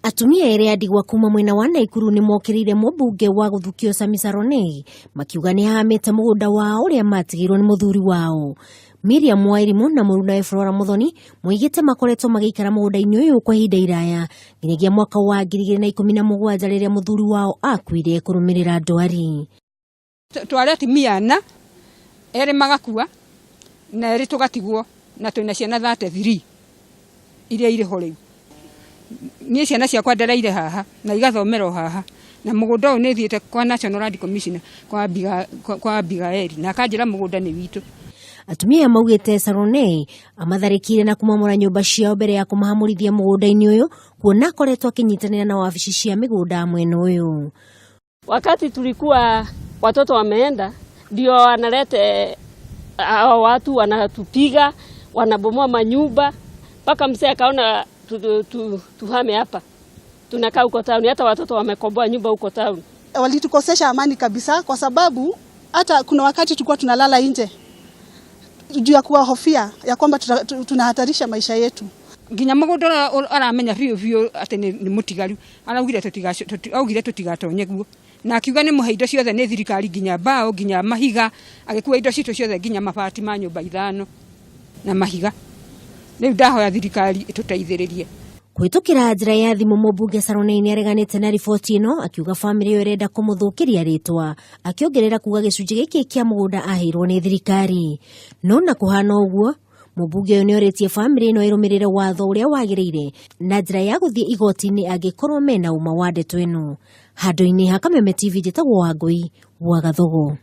Atumia erĩ a ndigwa kuma mwena wa Naikuru nĩ mokĩrĩire mũmbunge wa gũthukio Sami Saronei makiuga nĩ ahamĩte mũgũnda wao ũrĩa matigĩirwo nĩ mũthuri wao. Miriam Wairimu na mũrunawe Flora Muthoni moigĩte makoretwo magĩikara mũgũnda-inĩ ũyũ kwa ihinda iraya nginyagia mwaka wa 2017 rĩrĩa mũthuri wao akuire kũrũmĩrĩra ndwari. Twarĩ atumia ana, erĩ magakua na erĩ tũgatigwo na twĩna ciana 33 iria irĩ ho rĩu. Niĩ ciana ciakwa ndereire haha na igathomera o haha na mũgũnda ũyũ nĩ thiĩte kwa National Land Commissioner kwa Abigael na akanjĩra mũgũnda nĩ witũ. Atumia aya maugĩte Saronei amatharĩkĩire na kũmomora nyũmba ciao mbere ya kũmahamũrithia mũgũnda-inĩ ũyũ kuona akoretwo akĩnyitanĩra na wabici cia mĩgũnda mwena ũyũ. Wakati tulikuwa watoto wameenda, ndio wanalete hao watu wanatupiga, wanabomoa manyumba mpaka mzee akaona tuhame hapa. Tunakaa huko town, hata watoto wamekomboa nyumba huko town. Walitukosesha amani kabisa kwa sababu hata kuna wakati tulikuwa tunalala nje juu ya kuwahofia ya kwamba tunahatarisha maisha yetu. Nginya mũgũnda ũrĩa aramenya biũ biũ atĩ nĩ mũtigaru, araugire augire tũtigatonye guo. Na akiuga nĩ mũhe indo ciothe nĩ thirikari, nginya mbao, nginya mahiga, agĩkua indo citũ ciothe nginya mabati ma nyũmba 5 na mahiga. Rĩu ndahoya thirikari ĩtũteithĩrĩrie. Kũhĩtũkĩra njĩra ya thimũ mũmbunge Saronei nĩareganĩte na riboti ĩno akiuga bamĩrĩ ĩyo ĩrenda kũmũthũkĩria rĩtwa, akĩongerera kuga gĩcunjĩ gĩkĩ kĩa mũgũnda aheirwo nĩ thirikari. No na kũhana ũguo, mũmbunge ũyũ nĩorĩtie bamĩrĩ ĩno ĩrũmĩrĩre watho ũrĩa wagĩrĩire na njĩra ya gũthiĩ igoti-inĩ angĩkorwo mena ũma wa ndeto ĩno. Handũ-inĩ ha Kameme TV njĩtagwo Wangũi wa Gathogo.